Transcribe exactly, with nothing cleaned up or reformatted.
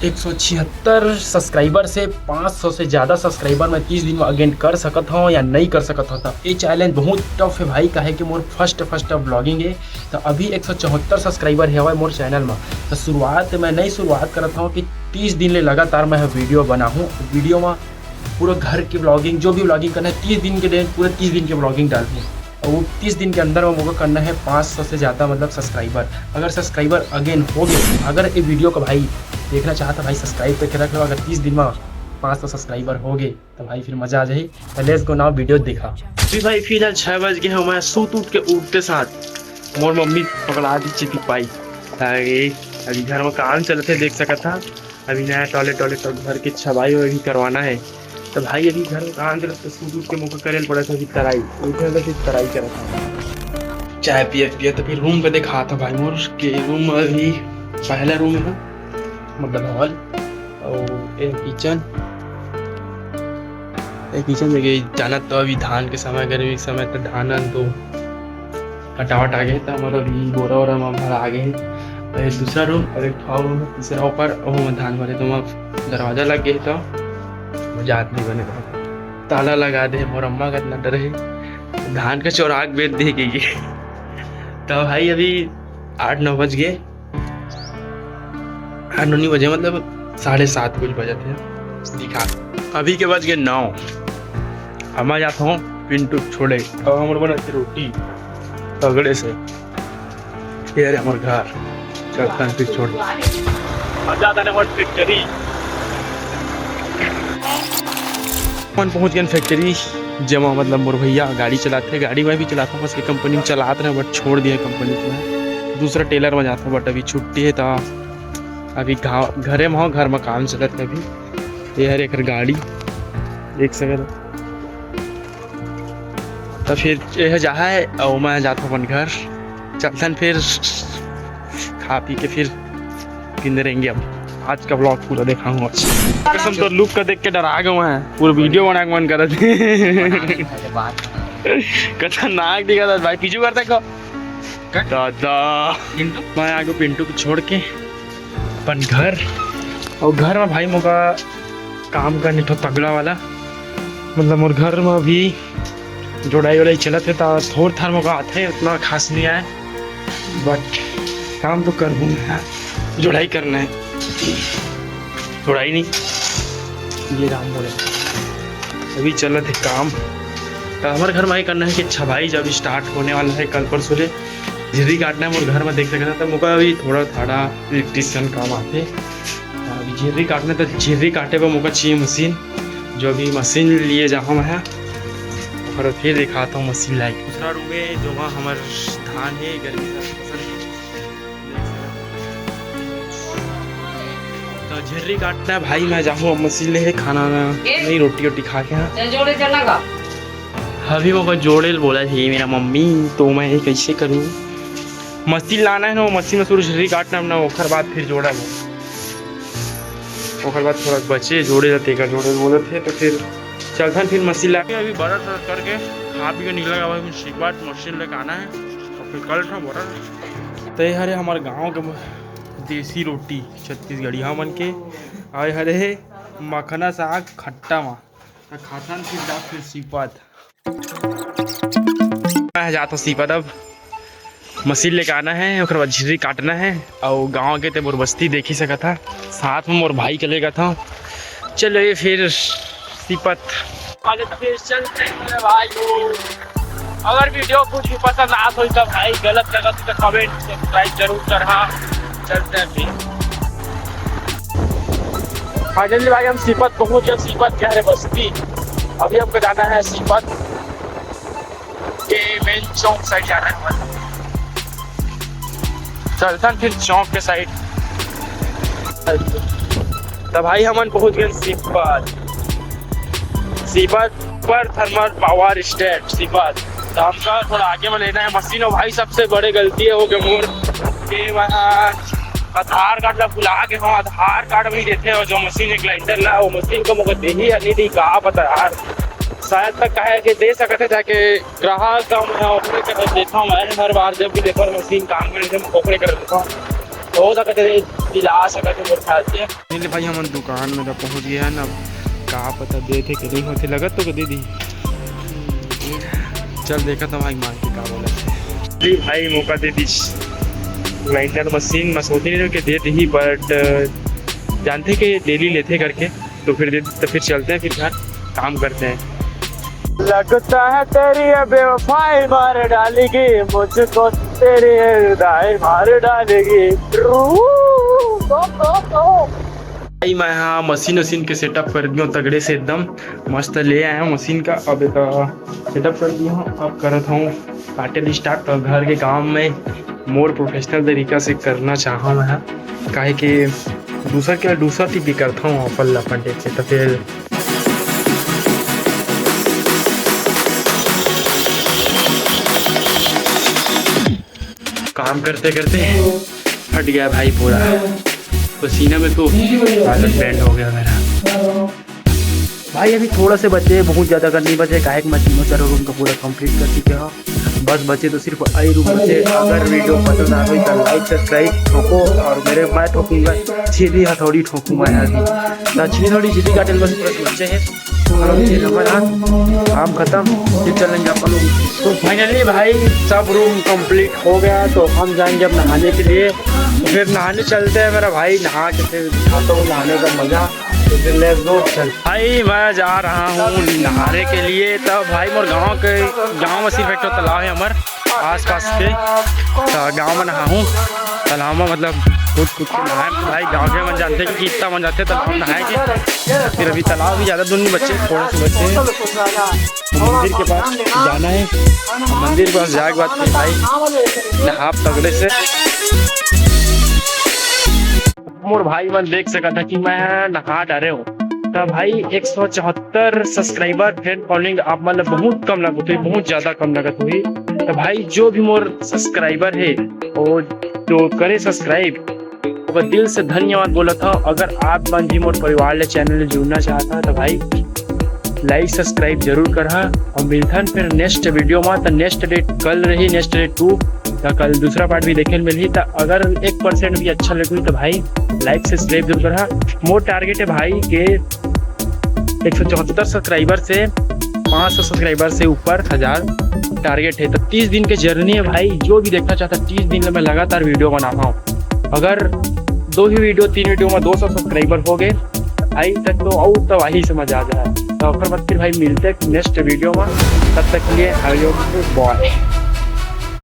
एक सौ छिहत्तर subscriber से पाँच सौ से ज़्यादा subscriber मैं तीस दिन में again कर सकत हूँ या नहीं कर सकत हूँ। तो ये challenge बहुत tough है भाई, काहे कि मोर first first vlogging है। तो अभी एक सौ चौहत्तर subscriber है मोर channel में। तो शुरुआत मैं नई शुरुआत करत हूँ कि तीस दिन ले लगातार मैं video बनाहूँ। Video में पूरा घर की vlogging, जो भी vlogging करना है, तीस दिन के लिए पूरे तीस दिन की vlogging डालनी है। और वो तीस दिन के अंदर में मोको करना है पाँच सौ से ज़्यादा, मतलब, subscriber। अगर subscriber again हो गए, अगर ये video को भाई देखना चाहता भाई, subscribe करके रख लो। अगर तीस दिन में पाँच सौ subscriber हो गए तो भाई फिर मज़ा आ जाए। तो let's go now, video देखा। जी भाई, फिलहाल छः बज गए हैं, मैं सूत उठ के उठते साथ मोर मम्मी पकड़ा दी चिती पाई। अभी घर में काम चलते देख सकत था। अभी नया toilet toilet सब घर के छबाई वबाई करवाना है। तो भाई अभी घर में काम चलत तो सूत उठ के मोको करे ल पड़ा था अभी तराई, उठे वाला फिर तराई करत था। चाय पिए पिए तो फिर रूम पे देखा था भाई मोर के रूम अभी पहला रूम है, मतलब hall, और एक किचन, एक किचन में गई। जानत तो अभी धान के समय, गर्मी के समय तो धान आन तो कटावट आ गए, तो हमारा अभी बोरा वोरा में भरा आ गए। और एक दूसरा रूम और एक ठो रूम है तीसरा ऊपर, वो में धान भरे, तो वहाँ दरवाजा लग गए, तो वो जात नहीं बने, ताला लगा दे। मोर अम्मा का इतना डर है, धान का चोराक बेच दे के ये। तो भाई अभी आठ नौ बज गए, आठ नौ नहीं बजे, मतलब साढ़े सात कुछ बजे थे दिखा। अभी के बज गए नौ। हम आ जाता हूँ पिंटू छोड़े, और हमर बना के रोटी तगड़े से। ये रे हमर घर, चलता है फिर छोड़। मजा आता है फैक्ट्री। अपन पहुंच गए फैक्ट्री, जेमा मतलब मोर भैया गाड़ी चलाते, गाड़ी मैं भी चलाता हूँ, बस ये कंपनी में चलाते रहे, but छोड़ दिया कंपनी को। मैं दूसरा टेलर में जाता हूँ, but अभी छुट्टी है, तो अभी घा-, घरे में हो, घर में काम चलत है अभी। ये हर एक गाड़ी देख सकते हो। तो फिर ये जा है और मैं जाता हूँ अपन घर, चलथन फिर खा पी के फिर गिंदे रहेंगे। अब आज का vlog पूरा देखाऊंगा। कसम तो look का देख के डरा गए हैं, पूरा video बना के मन करत है। खतरनाक दिखा था भाई, पीछू करता को। दादा, मैं आगे पिंटू को छोड़ के अपन घर, और घर में भाई मोका काम करने ठो तगड़ा वाला, मतलब मोर घर में अभी जोड़ाई वोड़ाई चलत है, तो थोड़ थार मोका आथे, उतना खास नहीं आए, but काम तो करहूँ मैं। जोड़ाई करना है, जोड़ाई नहीं, ये राम बोले अभी चलत है काम। तो हमारे घर में ये करना है कि छबाई जब start होने वाला है कल परसों ले, झिर्री काटना है मोर घर में, देख सकते हैं। तो मोका अभी थोड़ा थाड़ा electrician काम आते, अभी झिर्री काटना, तो झिर्री काटे बर मोका चाहिए मशीन। जो अभी मशीन लिए जाहूँ मैं, और फिर दिखाता हूँ मशीन लाइक। दूसरा रूम है जो वहाँ हमार धान है, गर्मी का फसल है। तो झिर्री काटना है भाई, मैं जाहूँ अब मशीन ले, खाना वाना नहीं, रोटी वोटी खा के। हाँ, चल जोड़े चलना का। अभी मोका जोड़े ल बोला है मेरा मम्मी, तो मैं ये कैसे करूँ? मशीन लाना है ना, वो मशीन में शुरू झिर्री काटना है ना, ओकर बाद फिर जोड़ा है। ओकर बाद थोड़ा बचे जोड़े रहते का जोड़े बोलत है, तो फिर चलथन फिर मशीन ला। अभी बड़ा सा करके खा पी के निकला, भाई सीपत मशीन लेके आना है, तो फिर कल था बड़ा। तो ये हरे हमारे गाँव के देसी रोटी छत्तीसगढ़िया मन के, और हरे है मखना साग खट्टा मा। तो खाथन फिर जा फिर सीपत। मैं जाता हूँ सीपत, अब मशीन लेके आना है, ओकर बाद झिर्री काटना है, और गाँव के ते मोर बस्ती देख ही सकत हा, साथ में मोर भाई के लेगा था। चलो ये फिर सीपत। आज फिर चलते हैं मेरे भाई। अगर video कुछ भी पसंद आत होई तो भाई, गलत जगह से तो comment subscribe जरूर करहा। चलते हैं फिर। Finally भाई हम सीपत पहुंच गए, सीपत के हरे बस्ती। अभी हमको जाना है सीपत के main चौक side जाना है। चलथन फिर चौक के side। तो भाई हमन पहुंच गए सीपत, सीपत पर thermal power station सीपत। तो हमका थोड़ा आगे में लेना है मशीन। और भाई सबसे बड़े गलती है हो गए मोर के मैं आधार कार्ड ला भुला के, हाँ, आधार कार्ड भी देते हैं, और जो मशीन है grinder ला, वो मशीन को मोको देही या नहीं देही, का पता यार। शायद तक कहे कि दे सकते, जाके ग्राहक का मैं ओकरे कर देता हूँ। मैं हर बार जब भी लेबर मशीन काम करे थे, मैं ओकरे कर देता हूँ। तो हो सकता है पिला सकत हे मोर ख्याल से। नहीं ले भाई, हमन दुकान में तो पहुंच गए हन। अब का पता देथे कि नहीं होथे, लगत तो दे दी। चल देखत हन भाई मांग के का बोलथे। जी भाई, मौका दे दिस। ग्राइंडर मशीन म सोचे नहीं के दे दी, but जानथे के डेली लेथे करके, तो फिर दे, तो फिर चलते हैं फिर घर, काम करते हैं। लगता है तेरी ये बेवफाई मार डालेगी, मुझको तेरी ये जुदाई मार डालेगी। भाई, मैं हा मशीन वशीन के सेटअप कर दियो तगड़े से, एकदम मस्त ले आया हूँ मशीन का। अब एक सेटअप कर दिया हूँ, अब करत हूँ काटे ली स्टार्ट। तो घर के काम में मोर प्रोफेशनल तरीका से करना चाहा मैं हा, काहे कि दूसर के दूसर ती भी करता हूँ अपन ला अपन टेक से, तो फिर काम करते करते फट गया भाई पूरा, पसीना में तो हालत बैंड हो गया मेरा। भाई अभी थोड़ा से बचे, बहुत ज्यादा कर नहीं बचे, काहे कि मैं तीनों चारों रूम का पूरा कंप्लीट कर चुके हूँ। बस बचे तो सिर्फ आई रूम बचे। अगर वीडियो पसंद आ गई तो लाइक सब्सक्राइब ठोको, और मेरे मैं ठोकूंगा छीनी हथौड़ी ठोकूंगा यार। तो छीनी हथौड़ी जितनी काटे बस बस बचे हैं, हम छीन हमारा काम खत्म। फिर चलेंगे अपन लोग। तो फाइनली भाई सब रूम कंप्लीट हो गया, तो हम जाएंगे अब नहाने के लिए। फिर नहाने चलते हैं मेरा भाई, नहा के फिर दिखाता हूँ नहाने का मजा। तो फिर लेट्स गो, चल। भाई मैं जा रहा हूँ नहाने के लिए। तब भाई मोर गाँव के, गाँव में सिर्फ एक ठो तालाब है हमार आसपास के, तो गाँव में नहाहूँ तालाब में, मतलब कूद कूद के नहाए। भाई गाँव के मन जानते कि कितना मन जाते तालाब में नहाए के। फिर अभी तालाब भी ज़्यादा दूर नहीं बचे, थोड़ा सा बचे हैं। मंदिर के पास जाना है, मंदिर के पास जाए के बाद फिर भाई नहाब तगड़े से। मोर भाई मन देख सकत है कि मैं नहा डारे हूँ। तो भाई एक सौ चौहत्तर सब्सक्राइबर, फैन फॉलोइंग आप मन ल बहुत कम लगत हुई, बहुत ज्यादा कम लगत हुई। तो भाई जो भी मोर सब्सक्राइबर है, वो जो करे सब्सक्राइब, ओकर दिल से धन्यवाद बोलत हूँ। अगर आप मन भी मोर परिवार ले, चैनल ले जुड़ना चाहता है तो भाई लाइक सब्सक्राइब जरूर करहा। और मिलथन फिर नेक्स्ट वीडियो में। तो नेक्स्ट डेट कल रही, नेक्स्ट डेट टू, तो कल दूसरा पार्ट भी देखे ल मिलही। तो अगर एक परसेंट भी अच्छा लगी तो भाई लाइक सब्सक्राइब जरूर करहा। मोर टारगेट है भाई के एक सौ चौहत्तर सब्सक्राइबर से पाँच सौ सब्सक्राइबर से ऊपर हजार टारगेट है। तो तीस दिन के जर्नी है भाई, जो भी देखना चाहता तीस दिन में मैं लगातार वीडियो बनाता हूँ। अगर दो ही वीडियो, तीन वीडियो में दो सौ सब्सक्राइबर हो गए भाई, तब तो और तबाही से मजा आ जाए। तो ओकर बाद फिर भाई मिलते हैं नेक्स्ट वीडियो में, तब तक के लिए आई लव यू, बाय।